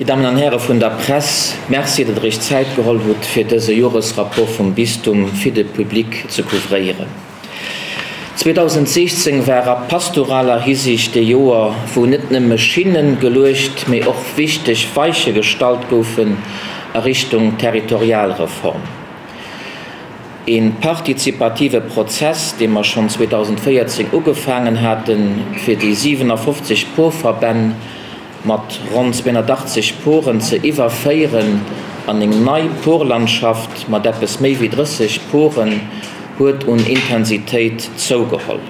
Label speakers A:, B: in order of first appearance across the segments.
A: Dir Dammen an Häre vun der Press, Merci, datt Der Iech Zäit geholl hutt, fir dëse Joresrapport vum Bistum fir de Public ze couvréieren. 2016 war a pastoraler Hisiicht e Joer, wou net nëmme Schinne geluecht, mee och wichteg Weiche gestallt goufen a Richtung Territorialreform. E partizipative Prozess, dee mer schonn 2014 ugefaangen haten, fir déi 57 Porverbänn mat ronn 280 Poren ze iwwerféieren an eng nei Porlandschaft mat eppes méi wéi 30 Poren, huet un Intensitéit zougeholl.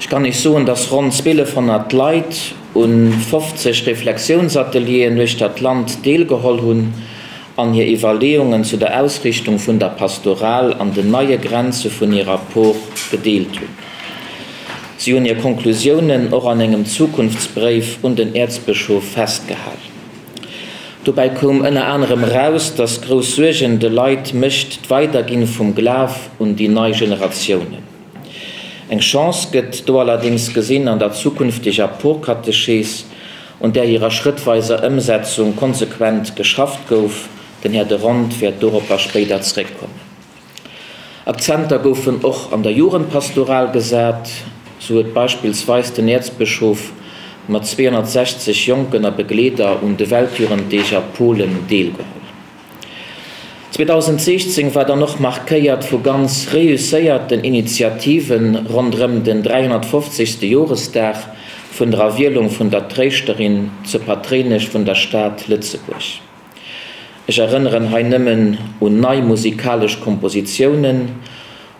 A: Ech kann Iech soen, dass ronn 1200 Leit u 50 Reflexiounsatelieren uechter d'Land deelgeholl hunn an hir Iwwerleeungen zu der Ausrichtung vun der Pastoral an den neie Grenze vun hirer Por gedeelt hunn. Si hunn hir Konklusiounen och an engem Zukunftsbréif un den Äerzbëschof festgehal. Dobäi koum ënner anerem eraus, datt grouss Suergen de Leit mécht d'Weiderginn vum Glaf un déi nei Generatiounen. Eng Chance gëtt do allerdéngs gesinn an der zukünfteger Porkatechees, un där hirer schrëttweiser Ëmsetzung konsequent geschafft gouf. Den Här de Rond wäert doropper spéider zréckkommen. Akzenter goufen och an der Jugendpastoral gesat. Sou huet beispillsweis den Äerzbëschof mat 260 Jonken a Begleeder un de Weltjugenddeeg a Polen deelgeholl. 2016 war dann och markéiert vu ganz reusséierten Initiative ronderëm den 350. Joresdag vun der Erwielung vun der Tréischterin zur Patréinesch vun der Stad Lëtzebuerg. Ech erënneren hei nëmmen un nei musikalesch Kompositiounen,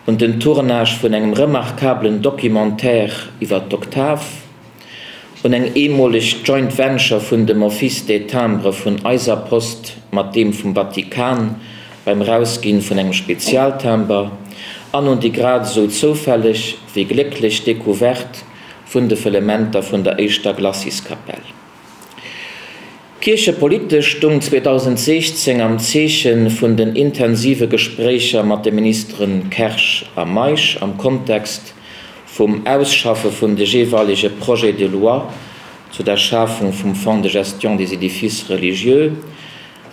A: un den Tournage vun engem remarkablen Documentaire iwwer d'Oktav, un eng eemoleg Joint Venture vun dem Office des Timbres vun eiser Post mat deem vum Vatikan beim Rausginn vun engem Spezialtimber an un déi grad esou zoufälleg wéi glécklech Decouverte vun de Fëllementer vun der éischter Glaciskapell. Kierchepolitesch stung 2016 am Zeeche vun den intensive Gespréicher mat de Ministere Kersch a Meisch am Kontext vum Ausschaffe vun de jeeweilege Projets de loi zu der Schafung vum Fonds de gestion des édifices religieux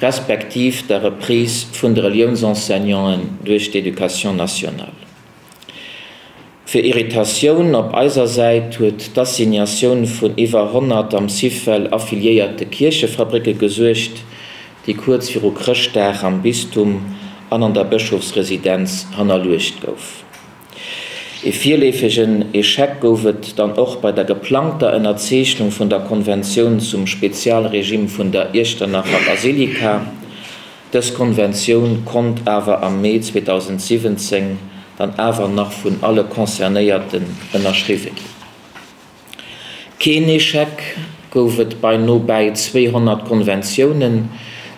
A: respektiv der Reprise vun de Reliounsenseignanten duerch d'Éducation nationale. Fir Irritatioun op eiser Säit huet d'Assignatioun vun iwwer 100 am Syfel affiliéierte Kierchefabricke gesuergt, déi kuerz viru Chrëschtdag am Bistum an an der Bëschofsresidenz hannerluecht gouf. E virleefegen Echec gouf et dann och bei der geplangter Ënnerzeechnung vun der Konventioun zum Spezialregime vun der Iechternacher Basilika. Dës Konventioun konnt awer am Mee 2017 dann awer nach vun alle Concernéierten ënnerschriwwe ginn. Keen Echec gouf et bei nobäi 200 Konventiounen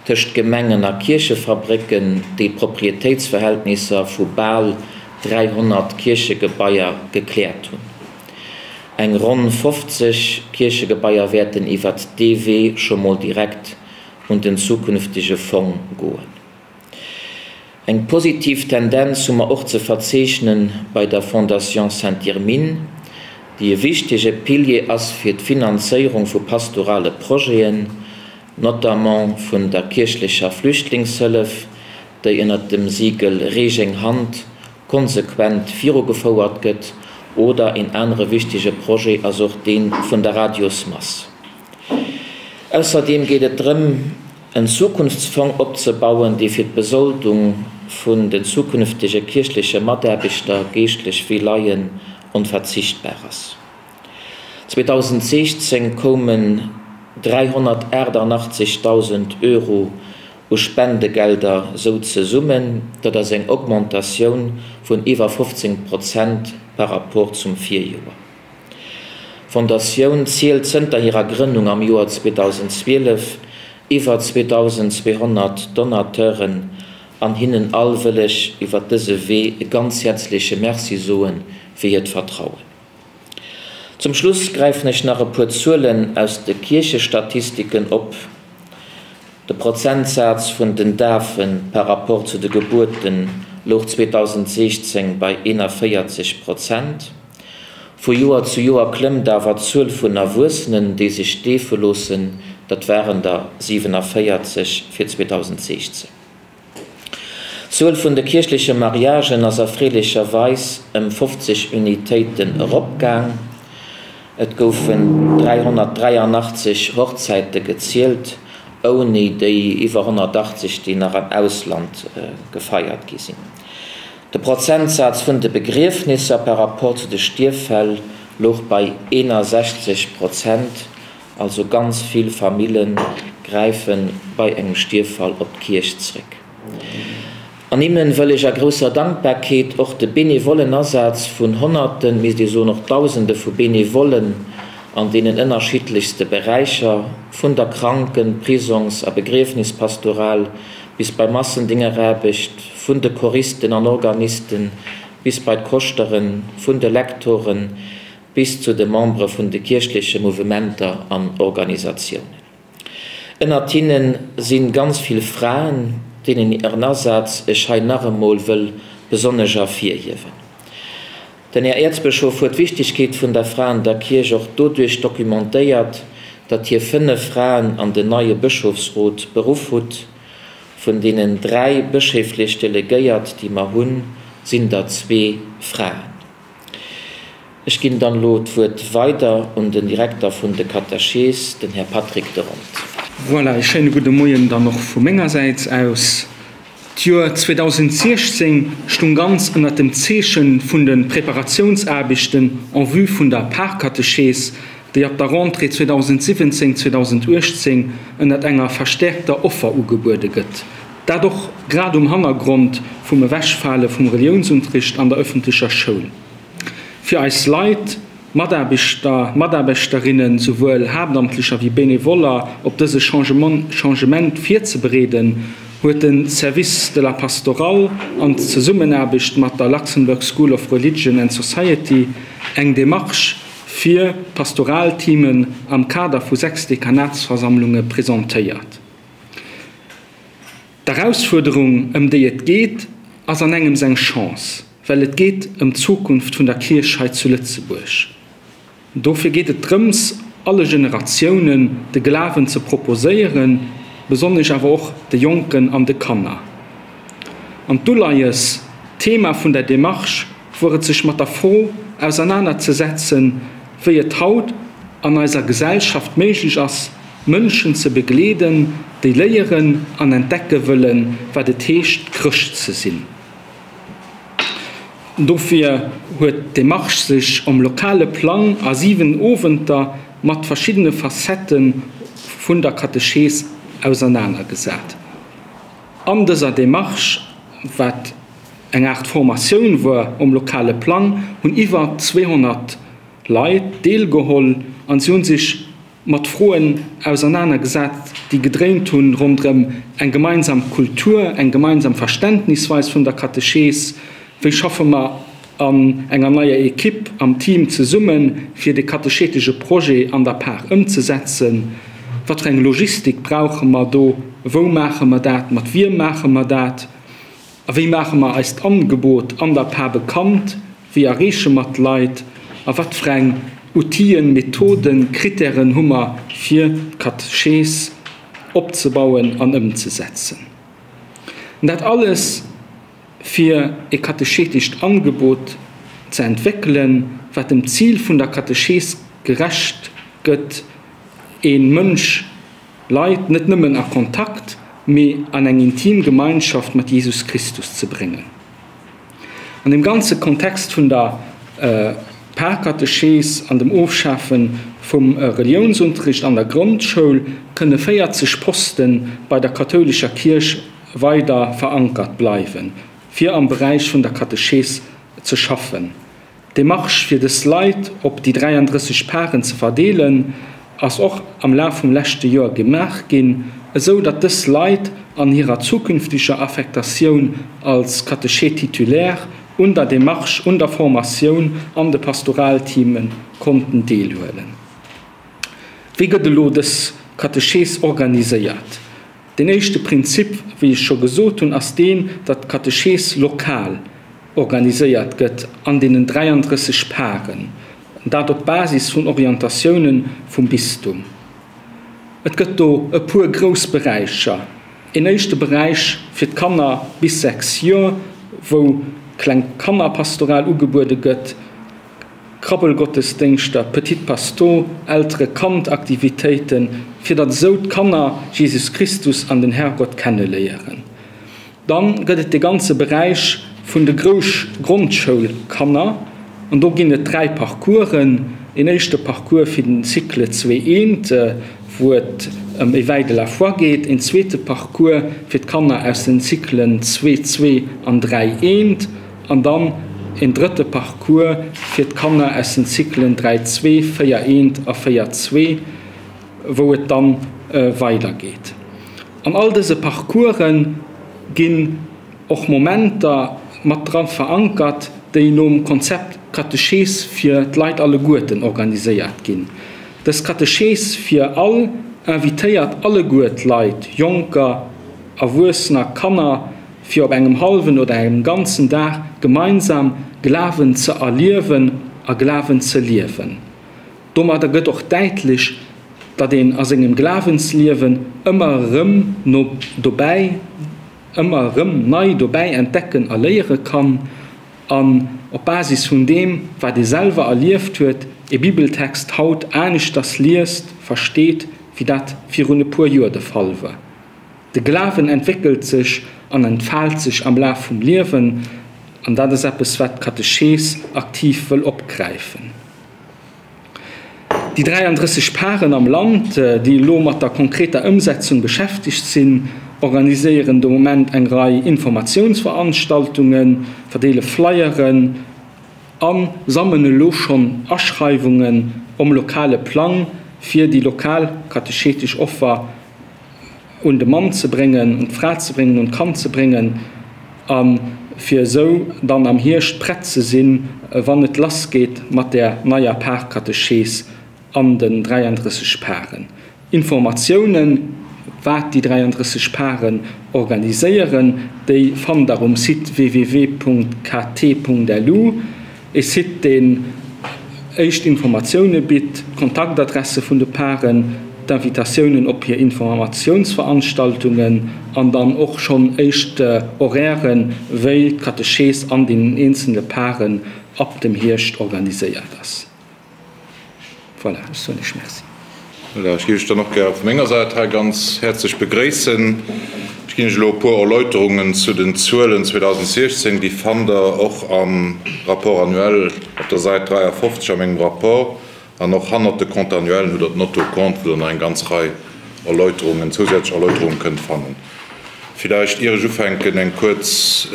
A: tëscht Gemengen a Kierchefabrécken, déi d'Proprietéitsverhältnisser vu bal 300 Kierchegebaier gekläert hunn. Eng ronn 50 Kierchegebaier wäerten iwwert dee Wee scho mol direkt un den zukünftege Fong goen. Eng positiv Tendenz hu mer och ze verzeechne bei der Fondation Sainte-Irmine, déi e wichtege Pilier ass fir d'Finanzéierung vu pastorale Projeten, notamment vun der kierchlecher Flüchtlingshëllef, déi ënnert dem Siegel Reech eng Hand konsequent virugefouert gëtt, oder een anere wichtege Projet ass och dee vun der Radiosmass. Ausserdeem geet et drëm, en Zukunftsfong opzebauen, dee fir d'Besoldung vun den zukünftege kierchleche Mataarbechter, geeschtlech wéi Laien, onverzichtbar ass. 2016 koumen 388.000 Euro u Spendegelder sou zesummen, dat ass eng Augmentatioun vun iwwer 15 Prozent par rapport zum Virjoer. D'Fondatioun zielt zënter hirer Grënnung am Joer 2012 iwwer 2.200 Donateuren an hinnen all wëll ech iwwer dëse Wee e ganz häerzleche Merci soe fir hiert Vertrauen. Zum Schluss gräifen ech nach e puer Zuelen aus de Kierchestatistiken op. De Prozentsaz vun den Dafe par rapport zu de Gebuerte louch 2016 bei 41 Prozent. Vu Joer zu Joer klëmmt awer d'Zuel vun Erwuessenen, déi sech deefe loossen. Dat waren der 47 fir 2016. D'Zuel vun de kierchleche Mariagen ass erfreelecherweis ëm 50 Unitéiten eropgaang. Et goufen 383 Hochzäite gezielt, ouni déi iwwer 180, déi nach am Ausland gefeiert gi sinn. De Prozentsaz vun de Begriefnisser par rapport zu de Stierffäll louch bei 61 Prozent, Also ganz vill Famille gräife bei engem Stierffall op d'Kierch zréck. Ernimmen wëll ech a grousser Dankbarkeet och de benevollen Asaz vun Honnerten, misst ee soen och Dausende vu Benevollen an deenen ënnerschiddlechste Beräicher, vun der Kranken-, Prisongs a Begriefnispastoral bis bei Massendingeraarbecht, vun de Choristen an Organisten bis bei d'Koschteren, vun de Lektoren, bis zu de Membere vun de kierchleche Mouvementer an Organisatiounen. Ënnert hinne si ganz vill Fraen, deenen hiren Asaz ech hei nach emol wëll besonnesch ervirhiewen. Den Här Äerzbëschof huet d'Wichtigkeet vun der Fra an der Kierch och doduerch documentéiert, datt hie 5 Fraen an den neie Bëschofsrot beruff hutt. Vun deenen 3 bëschéflech Delegéiert, déi mer hunn, sinn der zwee Fraen. Ech ginn dann elo d'Wuert weider un den Direkter vun de Katechees, den Här Patrick de Rond.
B: Voilà, ee schéine gudde Moien dann och vu mengersäits aus. D'Joer 2016 stung ganz ënnert dem Zeeche vun de Preparatiounsaarbechten en vue vun der Parkatechees, déi ab der Rentrée 2017, 2018 ënnert enger verstärkter Offer ugebuede gëtt. Dat och grad um Hannergrond vum Ewechfale vum Reliounsunterricht an der ëffentlecher Schoul. Fir eis Leit, Mataarbechter, Mataarbechterinnen, souwuel Haaptamtlecher wéi Benevoller, op dëse Changement virzebereeden, huet de Service de la Pastorale an Zesummenaarbecht mat der Luxembourg School of Religion and Society eng Demarche fir d'Pastoralteamen am Kader vu 6 Dekanatsversammlunge presentéiert. D'Erausfuerderung, ëm déi et geet, ass an engems eng Chance, well et geet ëm d'Zukunft vun der Kierch hei zu Lëtzebuerg. Dofir geet et drëms, alle Generatiounen de Glawen ze proposéieren, besonnesch awer och de Jonken an de Kanner. An d'Uleies, d'Thema vun der Demarche wor et sech mat der Fro ausernanerzesetzen, wéi et haut an eiser Gesellschaft méiglech ass, Mënschen ze begleeden, déi léieren an entdecke wëllen, wat et heescht, Chrëscht ze sinn. Dofir huet d'Demarche sech um lokale Plang a 7 Owenter mat verschiddene Facettë vun der Katechees ausernanergesat. An dëser Demarche, wat eng Aart Formatioun war um lokale Plang, hunn iwwer 200 Leit deelgeholl an si hunn sech mat Froen ausernaner gesat, déi gedréint hunn ronderëm eng gemeinsam Kultur, eng gemeinsam Verständnisweis vun der Katechees, wéi schaffe mer an enger neier Equipe, am Team zesummen, fir de katechetesche Projet an der Par ëmzesetzen, wat fir eng Logistik brauche mer do, wou maache mer dat, mat wiem maache mer dat. A wéi maache mer eist Angebot an der Par bekannt? Wéi erreeche mer d'Leit? A wat fir eng Outillen, Methoden, Krittären hu mer fir d'Katechees opzebauen an ëmzesetzen? An dat alles fir e katechetescht Angebot ze entwéckelen, wat dem Zil vun der Katechees gerecht gëtt, ee Mënsch, Leit net nëmmen a Kontakt, mee an eng intim Gemeinschaft mat Jesus Christus ze bréngen. An deem ganze Kontext vun der Parkatechees an dem Ofschafe vum Reliounsunterricht an der Grondschoul kënne 40 Poste bei der kathoulescher Kierch weider verankert bleiwen, fir am Beräich vun der Katechees ze schaffen. D'Demarche fir dës Leit op déi 33 Paren ze verdeelen, ass och am Laf vum leschte Joer gemaach ginn, esou datt dës Leit an hirer zukünfteger Affektatioun als Catéchés titulaires un der Demarche, un der Formatioun an de Pastoralteame konnten deelhuelen. Wéi gëtt elo dës Katechees organiséiert? Deen éischte Prinzip, wéi ech scho gesot hunn, ass deen, datt d'Katechees lokal organiséiert gëtt an deenen 33 Paren, dat op Basis vun Orientatioune vum Bistum. Et gëtt do e puer grouss Beräicher. Een éischte Beräich fir d'Kanner bis 6 Joer, wou kleng Kannerpastoral ugebuede gëtt, Krabbelgottesdéngschter, Petite Pasto, Eltere-Kand-Aktivitéiten, fir datt esou d'Kanner Jesus Christus an den Herrgott kenneléieren. Dann gëtt et de ganze Beräich vun de Grouss-Grondschoulkanner an do ginn et 3 Parcoursen. Een éischte Parcours fir den Cycle 2 eent, wou et ëm Éveil de la foi geet, een zweete Parcours fir d'Kanner aus den Cyclen 2 2 an 3 eent an dann een drëtte Parcours fir d'Kanner aus den Cyclen 3 2, 4 eent a 4 2, wou et dann weidergeet. An all dëse Parcourse ginn och Momenter mat dra verankert, déi nom Konzept Katechees fir d'Leit alleguerten organiséiert ginn. Dës Katechees fir all invitéiert alleguer d'Leit, Jonker, Erwuessener, Kanner, fir op engem hallwen oder engem ganzen Dag gemeinsam Glawen ze erliewen a Glawen ze liewen. Domadder gëtt och däitlech, datt een a sengem Glawensliewen ëmmer erëm no dobäi ëmmer erëm nei dobäi entdecken a léiere kann an op Basis vun deem, wat ee selwer erlieft huet, ee Bibeltext haut aneschters liest, versteet, wéi dat virun e puer Joer de Fall war. De Glawen entwéckelt sech an entfaalt sech am Laf vum Liewen an dat ass eppes, wat d'Katechees aktiv wëll opgräifen. Déi 33 Paren am Land, déi elo mat der konkreter Ëmsetzung beschäftegt sinn, organiséieren de Moment eng Rei Informatiounsveranstaltungen, verdeele Flyeren a sammeln elo schonn Aschreiwungen om lokale Plang, fir déi lokal katechetesch Offer un de Mann ze bréngen, un d'Fra ze bréngen, un d'Kand ze bréngen a fir esou dann am Hierscht prett ze sinn, wann et lass geet mat där neier Parkatechees an den 33 Paren. Informatiounen, wat déi 33 Paren organiséieren, déi fannt der um Site www.kt.lu. E Site, deen éischt Informatioune bitt, d'Kontaktadresse vun de Paren, d'Invitatiounen op hir Informatiounsveranstaltungen an dann och schonn éischt Horairen, wéi d'Katechees an deenen eenzele Paren ab dem Hierscht organiséiert ass. Voilà, ech soen Iech Merci.
C: Voilà, ech géif Iech dann och gär vu menger Säit hei ganz häerzlech begréissen. Ech ginn Iech elo e puer Erläuterungen zu den Zuelen 2016. Déi fannt Der och am Rapport annuel op der Säit 53 a mengem Rapport. An och hannert de Compte annuellen hutt Der d'Note au compte, wou Der nach eng ganz Rei Erläuterungen, zousätzlech Erläuterungen kënnt fannen. Villäicht, ier ech ufänken, eng kuerz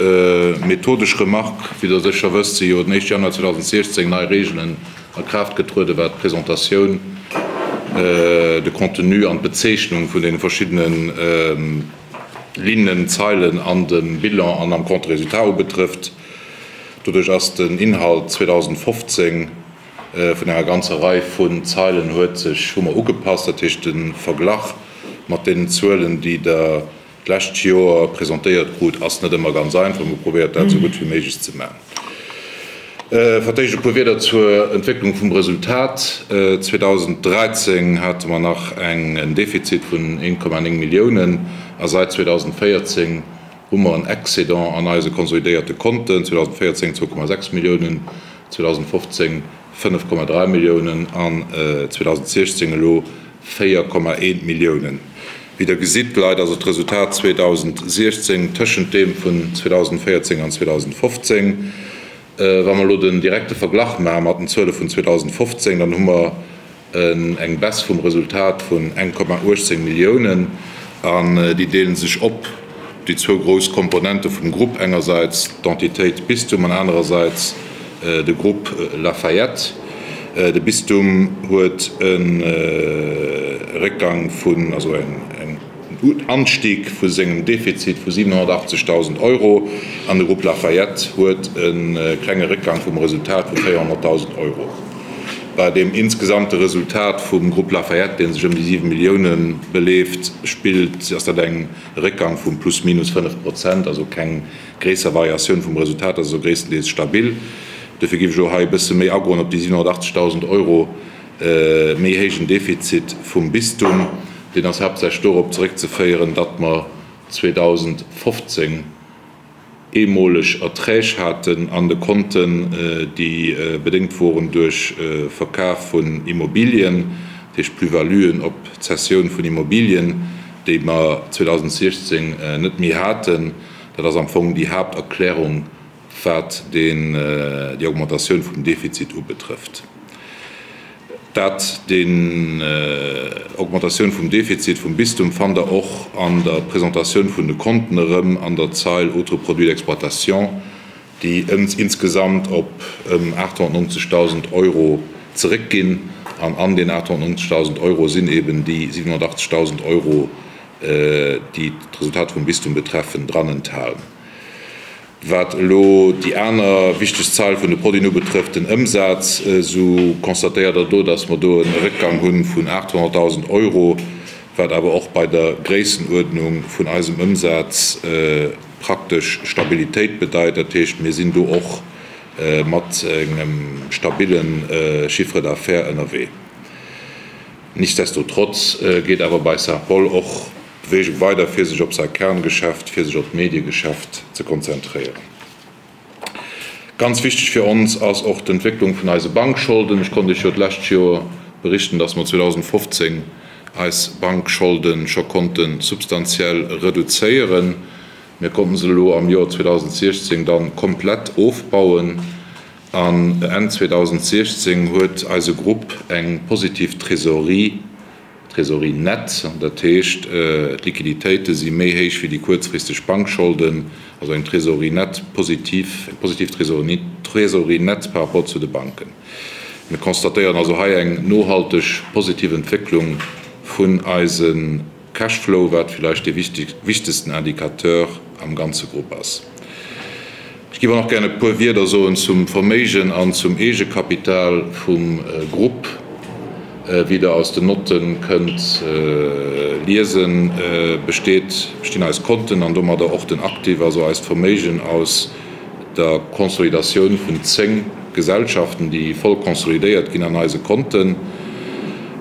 C: methodesch Remarque. Wéi Der sécher wësst, si jo den éischte Januar 2016 nei Reegelen a Kraaft getrueden, wat d'Presentatioun, de Contenu an d'Bezeechnung vun deene verschiddene Linnen, Zeilen an dem Bilan an am Compte de résultat ubetrëfft. Doduerch ass den Inhalt 2015 vun enger ganzer Rei vun Zeilen huet sech, hu mer ugepasst. Dat heescht, de Verglach mat deenen Zuelen, déi Der d'lescht Joer presentéiert krut, ass net ëmmer ganz einfach. Mir hu probéiert, dat esou gutt wéi méiglech ze maachen. Fir d'éischt e puer Wierder zur Entwécklung vum Resultat. 2013 hate mer nach en Defizit vun 1,9 Milliounen a seit 2014 hu mer en Excédent an eise konsolidéierte Konten, 2014 2,6 Milliounen, 2015 5,3 Milliounen an 2016 elo 4,1 Milliounen. Wéi Der gesitt, läit also d'Resultat 2016 tëschent deem vun 2014 an 2015. Wa mer elo den direkte Verglach maache mat den Zuele vun 2015, dann hu mer eng Baisse vum Resultat vun 1,18 Milliounen an déi deele sech op déi zwou grouss Komponente vum Grupp, engersäits d'Entitéit Bistum an anerersäits de Grupp Lafayette. De Bistum huet e Réckgang vun, also eng Anstieg vu sengem Defizit vu 780.000 Euro an de Groupe Lafayette huet e klenge Réckgang vum Resultat vu 400.000 Euro. Bei deem insgesamte Resultat vum Groupe Lafayette, dee sech ëm déi 7 Millioune beleeft, spillt, ass dat eng Réckgang vu plus minus 5 Prozent, also keng gréisser Variatioun vum Resultat, ass also gréisstendeels stabil. Dofir géif ech elo hei e bësse méi agoen op déi 780.000 Euro méi héijen Defizit vum Bistum. Deen ass haaptsächlech dorop zeréckzeféieren, datt mer 2015 eemoleg Erträg haten an de Konten, déi bedéngt woren duerch Verkaf vun Immobilien, dat heescht Plus-valuen op d'Cessioun vun Immobilien, déi mer 2016 net méi haten. Dat ass am Fong déi Haapterklärung, wat déi Augmentatioun vum Defizit ubetrëfft. Dat déi Augmentatioun vum Defizit vum Bistum fannt Der och an der Presentatioun vun de Konten erëm an der Zeil Autres produits d'exploitation, déi insgesamt op ëm 890.000 Euro zeréckginn. An an den 890.000 Euro sinn eben déi 780.000 Euro, déi d'Resultat vum Bistum betreffen, dran enthalen. Wat elo déi aner wichteg Zeil vun de Produiten ubetrëfft, den Ëmsaz, esou constatéiert Der do, dass mer do e Réckgang hu vun 800.000 Euro, wat awer och bei der Gréissenuerdnung vun eisem Ëmsaz praktesch Stabilitéit bedeit. Dat heescht, mir sinn do och mat engem stabille Chiffre d'affaires ënnerwee. Nichtsdestotrotz geet awer bei Saint-Paul och d'Beweegung weider, fir sech op säi Kerngeschäft, fir sech op d'Mediegeschäft ze konzentréieren. Ganz wichteg fir ons ass och d'Entwécklung vun eise Bankscholden. Ech konnt Iech jo d'lescht Joer berichten, dass mer 2015 eis Bankscholde scho konnte substantiell reduzéieren. Mir konnten se elo am Joer 2016 dann komplett ofbauen. An Enn 2016 huet eise Grupp eng positiv Trésorerie, Trésorerie nette, dat heescht d'Liquiditéite si méi héich wéi déi kuerzfristeg Bankscholden, also eng Trésorerie nette positiv, eng positiv Trésorerie nette par rapport zu de Banken. Mir constatéieren also hei eng nohalteg positiv Entwécklung vun eise Cashflow, wat villäicht dee wichtegsten Indicateur am ganze Grupp ass. Ech géif och nach gären e puer Wierder soen zum Verméigen an zum Eegekapital vum Grupp. Wéi Der aus den Notte kënnt liesen, besteet, bestinn eis Konten an domadder och den Aktiv, also eist Verméigen, aus der Konsolidatioun vun 10 Gesellschaften, déi voll konsolidéiert ginn an eise Konten.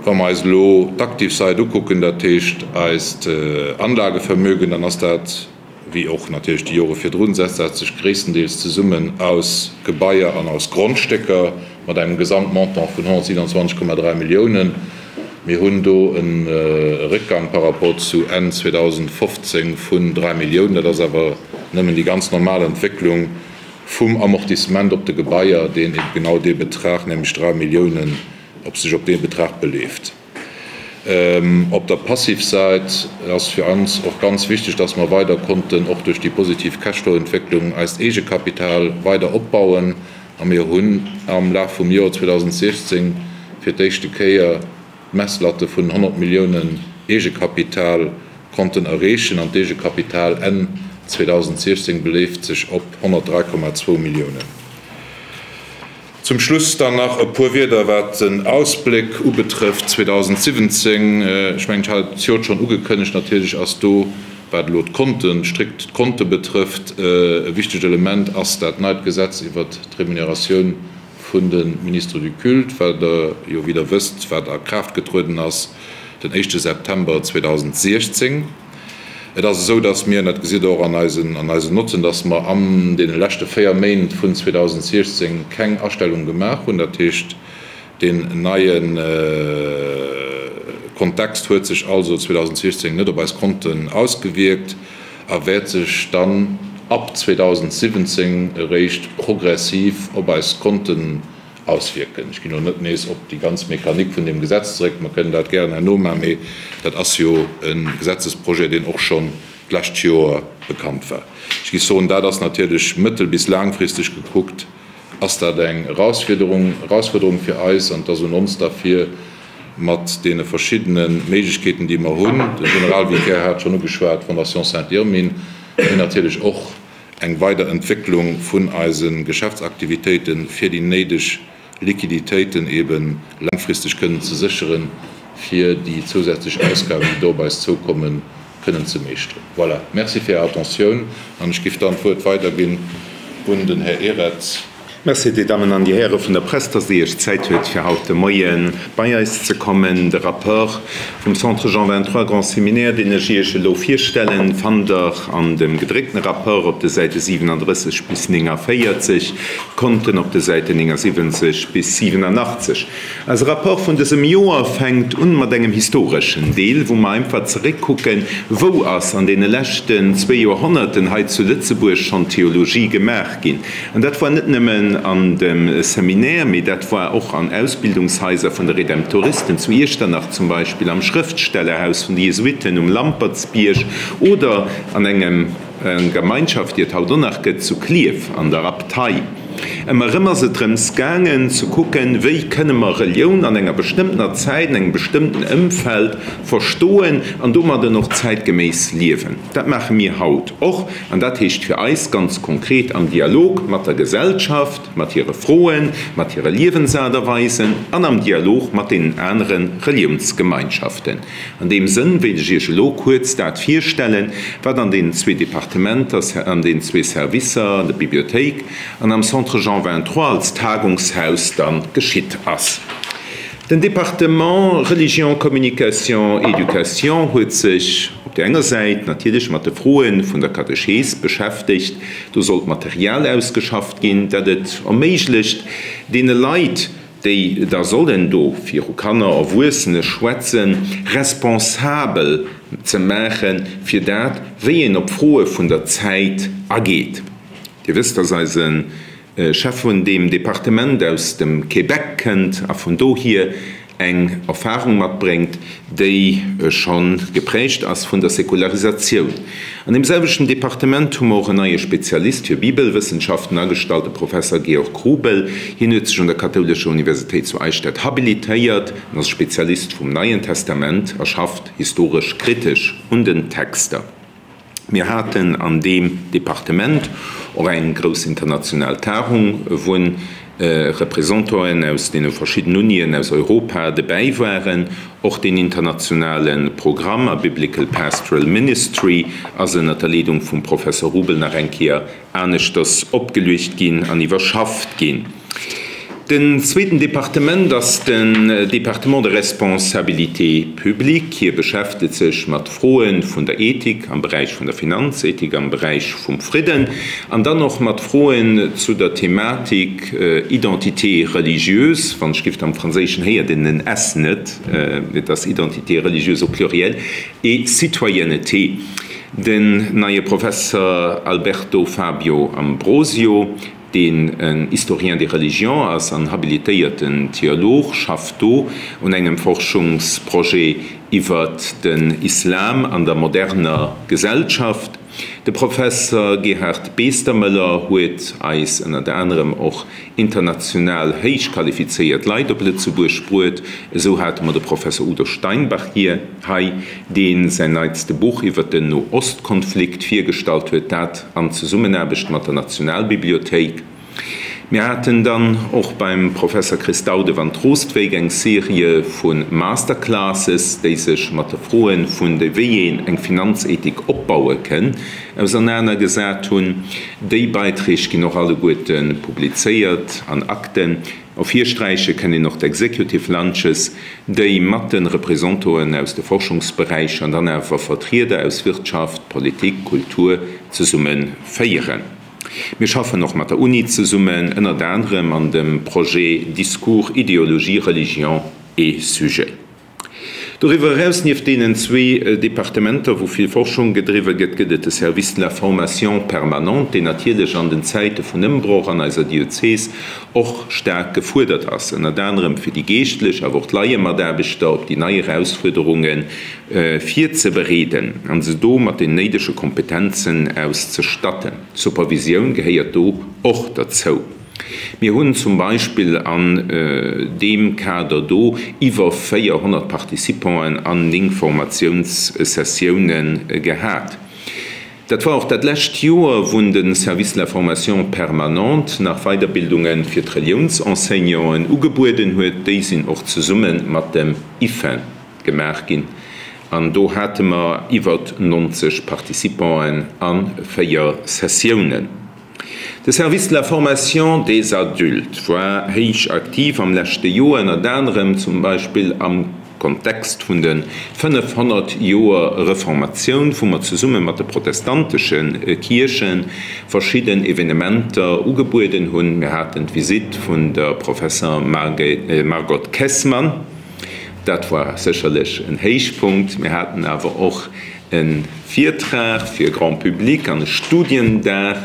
C: Wa mer eis elo d'Aktivsait ukucken, dat heescht eist Anlagevermögen, dann ass dat, wéi och natierlech déi Jore virdrun, setzt dat sech gréisstendeels zesummen aus Gebaier an aus Grondstécker mat engem Gesamtmontant vun 127,3 Milliounen. Mir hunn do e Réckgang par rapport zu Enn 2015 vun 3 Milliounen. Dat ass awer nëmmen déi ganz normal Entwécklung vum Amortissement op de Gebaier, deen ebe genau dee Betrag, nämlech 3 Milliounen, op sech op dee Betrag beleeft. Op der Passivsäit ass fir ons och ganz wichteg, dass mer weider konnten och duerch déi positiv Cashflow-Entwécklung eist Eegekapital weider opbauen. A mir hunn am Laf vum Joer 2016 fir d'éischte Kéier d'Messlatte vun 100 Milliounen Eegekapital konnten erreechen an d'Eegekapital Enn 2016 beleeft sech op 103,2 Milliounen. Zum Schluss dann nach e puer Wierder, wat den Ausbléck ubetrëfft 2017. Ech mengen, ech hat et d'Jort schonn ugekënnegt, natierlech ass do, wat elo d'Konten, strikt d'Konte betrëfft, e wichtegt Element ass dat neit Gesetz iwwert d'Remuneratioun vun de Ministres du culte, wat Der jo, wéi Der wësst, wat a Kraaft getrueden ass den éischte September 2016. Et ass esou, dass mir, an dat gesitt Der och an eisen, an eisen Notten, dass mer an deene leschte véier Méint vun 2016 keng Astellung gemaach hunn. Dat heescht, deen neie Kontext huet sech also 2016 net op eis Konten ausgewierkt a wäert sech dann ab 2017 eréischt progressiv op eis Konten auswierken. Ech ginn elo net nees op déi ganz Mechanik vun deem Gesetz zeréck, mer kënnen dat gären herno maachen, mee dat ass jo e Gesetzesprojet, deen och schonn d'lescht Joer bekannt war. Ech géif soen, dat ass natierlech mëttel bis laangfristeg gekuckt ass dat eng Erausfiederung, Erausfuerderung fir eis an et ass un ons da fir mat deene verschiddene Méiglechkeeten, déi mer hunn, de Generalvicaire hat schonn ugeschwat, d'Fondation Sainte-Irmine, mee natierlech och eng weider Entwécklung vun eise Geschäftsaktivitéiten, fir déi néideg Liquiditéiten ebe laangfristeg kënnen ze sécheren, fir déi zousätzlech Ausgaben, déi do op eis zoukommen, kënnen ze meeschteren. Voilà, merci fir Är Attentioun an ech giff dann d'Wuert weiderginn un den Här Ehret.
D: Merci, Dir Dammen an Dir Häre vun der Press, dass Dir Iech Zäit huet, fir haut de Moie bei eis ze kommen. De Rapport vum Centre Jean 23 Grand Séminaire, deen ech Iech elo virstellen, fannt Der an dem gedréckten Rapport op de Säite 37 bis 49, d'Konten op de Säiten 79 bis 87. Eise Rapport vun dësem Joer fänkt un mat engem historeschen Deel, wou mer einfach zeréckkucken, wou ass an deene leschten zwéi Joerhonnerten hei zu Lëtzebuerg schonn Theologie gemaach ginn. An dat war net nëmmen an dem Seminaire, mee dat war och an Ausbildungshaiser vun de Redemptoristen zu Iechternach zum Beispill, am Schrëftstellerhaus vun de Jesuitten um Lampertsbierg oder an engem Gemeinschaft, déi et haut och nach gëtt, zu Klierf an der Abtei. Ëmmer erëm ass et drëms gaangen, ze kucken, wéi kënne mer Relioun an enger bestëmmtener Zäit, an engem bestëmmten Ëmfeld verstoen an domadden och zäitgeméiss liewen. Dat maache mir haut och, an dat heescht fir eis ganz konkret am Dialog mat der Gesellschaft, mat hire Froen, mat hire Liewensaart a Weisen an am Dialog mat deenen anere Reliounsgemeinschaften. An deem Sënn wéilt ech Iech elo kuerz dat virstellen, wat an deenen zwee Departementer, an deenen zwee Servicer, an der Bibliothéik an am Centre Jean 23 als Tagungshaus dann geschitt ass. Den Département Religion, Communication, Éducation huet sech op där enger Säit natierlech mat de Froe vun der Katechees beschäftegt. Do sollt Material ausgeschafft ginn, dat et erméiglecht, deene Leit, déi da sollen do viru Kanner, Erwuessene schwätzen, responsabel ze maache fir dat, wéi een op Froe vun der Zäit ageet. Dir wësst, dass eise Chef vun deem Departement aus dem Québec kënnt a vun dohier eng Erfahrung matbréngt, déi scho geprägt ass vun der Säkularisatioun. An deem selwechten Departement hu mer och en neie Spezialist fir Bibelwëssenschaften agestallt, de Professer Georg Rubel. Hien huet sech un der Kathoulescher Universitéit zu Eichstätt habilitéiert an ass Spezialist vum Neien Testament a schafft historesch-kritesch un den Texter. Mir haten an deem Departement och eng grouss international Tagung, wou Représentanten aus deene verschidden Unien aus Europa debäi waren. Och deen internationale Programm a Biblical Pastoral Ministry ass ënnert der Leedung vum Professor Rubel nach eng Kéier aneschters opgeluecht ginn an iwwerschafft ginn. Den zweeten Departement ass den Département de responsabilité publique. Hie beschäftet sech mat Froe vun der Ethik am Beräich vun der Finanzethik, am Beräich vum Fridden an dann och mat Froen zu der Thematik Identité religieuse. Wann ech giff, am Franséischen héiert een den s net, et ass Identité religieuse au pluriel, et citoyenneté. Den neie Professer Alberto Fabio Ambrosio, deen en Historien des religions ass an habilitéierten Theolog, schafft do un engem Forschungsprojet iwwer den Islam an der moderner Gesellschaft. De Professer Gerhard Beestermöller huet eis ënnert anerem och international héich qualifizéiert Leit op Lëtzebuerg bruet. Esou hate mer de Professer Udo Steinbach hir hei, dee säin neitste Buch iwwer den No-Ost-Konflikt virgestallt huet, dat an Zesummenaarbecht mat der Nationalbibliothéik. Mir haten dann och beim Professer Chris Daude van Troostwijk eng Serie vu Masterclasses, déi sech mat de Froe vun de wéi een eng Finanzethik opbaue kënn, ausernanergesat hunn. Déi Beiträg ginn och alleguerte publizéiert an Akten. Ervirsträiche kënn een och d'Executive Lunches, déi mat de Representoen aus de Forschungsberäicher an dann awer Vertrieder aus Wirtschaft, Politik, Kultur zesumme féieren. Mir schaffen och mat der Uni zesummen, ënnert anerem an dem Projet Discours, Idéologie, Religion et Sujet. Doriwwer eraus, nieft deenen zwee Departementer, wou vill Forschung gedriwwe gëtt, gëtt et de Service de la formation permanente, deen natierlech an den Zäite vun Ëmbroch an eiser Diözes och staark gefuerdert ass, ënnert anerem fir déi Geeschtlech, awer och d'Laiemataarbechter op déi nei Erausfuerderunge virzebereeden a se do mat den néidege Kompetenzen auszestatten. D'Supervisioun gehéiert do och derzou. Mir hunn zum Beispill an deem Kader do iwwer 400 Participanten an 9 Formatiounssessiounen gehat. Dat war och dat lescht Joer, wou de Service de la formation permanente nach Weiderbildunge fir d'Reliounsenseignanten ugebueden huet. Déi sinn och zesumme mat dem IFEN gemaach ginn an do hate mer iwwer 90 Participanten a 4 Sessiounen. De Service de la formation des adultes war héich aktiv am leschte Joer, ënnert anerem zum Beispill am Kontext vun de 500 Joer Reformatioun, wou mer zesumme mat de protestantesche Kierche verschidden Evenementer ugebueden hunn. Mir haten d'Visitt vun der Professer Margot Kessmann, dat war sécherlech en Héichpunkt. Mir haten awer och e Virtrag fir Grand Public an e Studiendag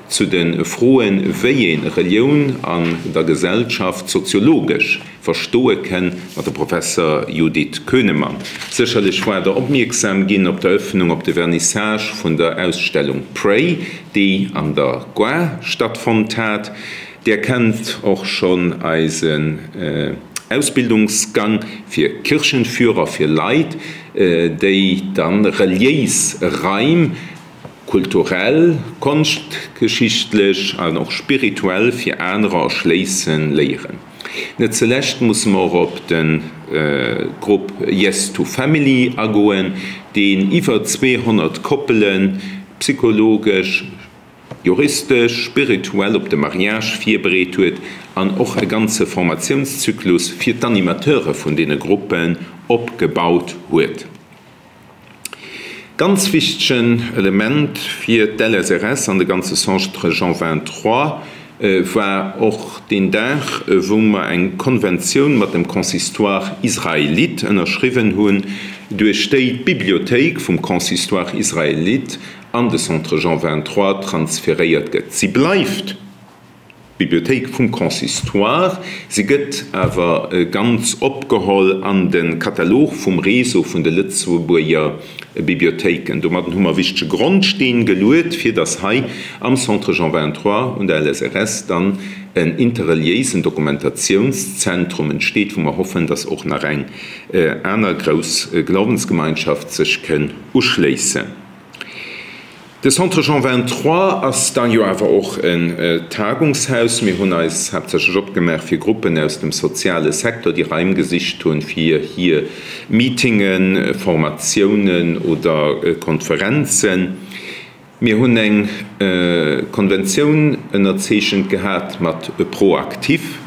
D: zu de Froen, wéi ee Relioun an der Gesellschaft soziologesch verstoe kënn, mat dem Professer Judith Könemann. Sécherlech war Der opmierksam ginn op d'Eröffnung, op de Vernissage vun der Ausstellung Pray, déi an der Goar stattfonnt hat. Där kennt och schonn eisen Ausbildungsgang fir Kirchenführer, fir Leit, déi dann reliéis Raim kulturell, konschtgeschichtlech an och spirituell fir anerer erschléissen léieren. Net zulescht musse mer och op de Grupp Yes to Family agoen, deen iwwer 200 Koppele psychologesch, juristesch, spirituell op de Mariage virbereet huet an och e ganze Formatiounszyklus fir d'Animateure vun deene Gruppen opgebaut huet. Ganz wichtegen Element fir d'LSRS an de ganze Centre Jean 23 war och deen Dag, wou mer eng Konventioun mat dem Consistoire israélite ënnerschriwwen hunn, duerch déi d'Bibliothéik vum Consistoire israélite an de Centre Jean 23 transferéiert gëtt. Si bleift d'Bibliothéik vum Consistoire, si gëtt awer ganz opgeholl an de Katalog vum Réseau vun de Lëtzebuerger Bibliothéiken. Domadden hu mer e wichtege Grondsteen geluet, fir datt hei am Centre Jean 23 un der LSRS dann en interreliéisen Dokumentationszentrum entsteet, wou mer hoffen, datt och nach eng aner grouss Glaubensgemeinschaft sech kënn uschléissen. De Centre Jean 23 ass da jo awer och en Tagungshaus. Mir hunn eis haaptsächlech opgemaach fir Gruppen aus dem soziale Secteur, déi Raim gesicht hunn, fir hir Meetingen, Formatiounen oder Konferenzen. Mir hunn eng Konventioun ënnerzeechent gehat mat ProActif.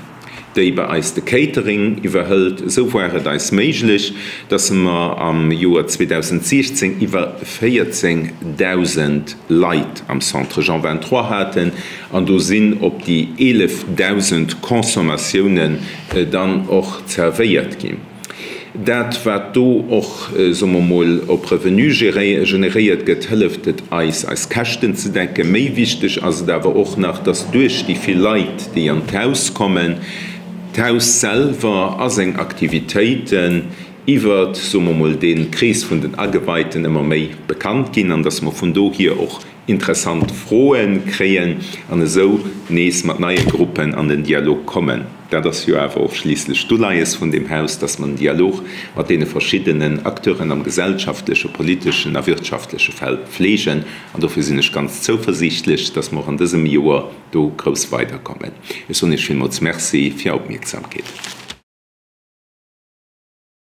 D: déi bei eis de Catering iwwerhëlt. Esou war et eis méiglech, dass mer am Joer 2016 iwwer 14.000 Leit am Centre Jean 23 haten an do sinn op déi 11.000 Consommatiounen dann och zerwéiert ginn. Dat, wat do och, soe mer mol, op Revenu generéiert gëtt, hëlleft et eis, eis Käschten ze decken. Méi wichteg ass et awer och nach, dass duerch déi vill Leit, déi an d'Haus kommen, d'Haus selwer a seng Aktivitéiten iwwert, soe mer mol, dee Krees vun den Ageweiten ëmmer méi bekannt ginn an dass mer vun dohier och interessant Froe kréien an esou nees mat neie Gruppen an den Dialog kommen. Dat ass jo awer och schliisslech d'Uleies vun deem Haus, dass mer den Dialog mat deene verschiddenen Acteuren am gesellschaftleche, politeschen a wirtschaftleche Feld pflegen. An dofir sinn ech ganz zouversiichtlech, dass mer och an dësem Joer do grouss weiderkommen. Ech soen Iech villmools Merci fir Är Opmierksamkeet.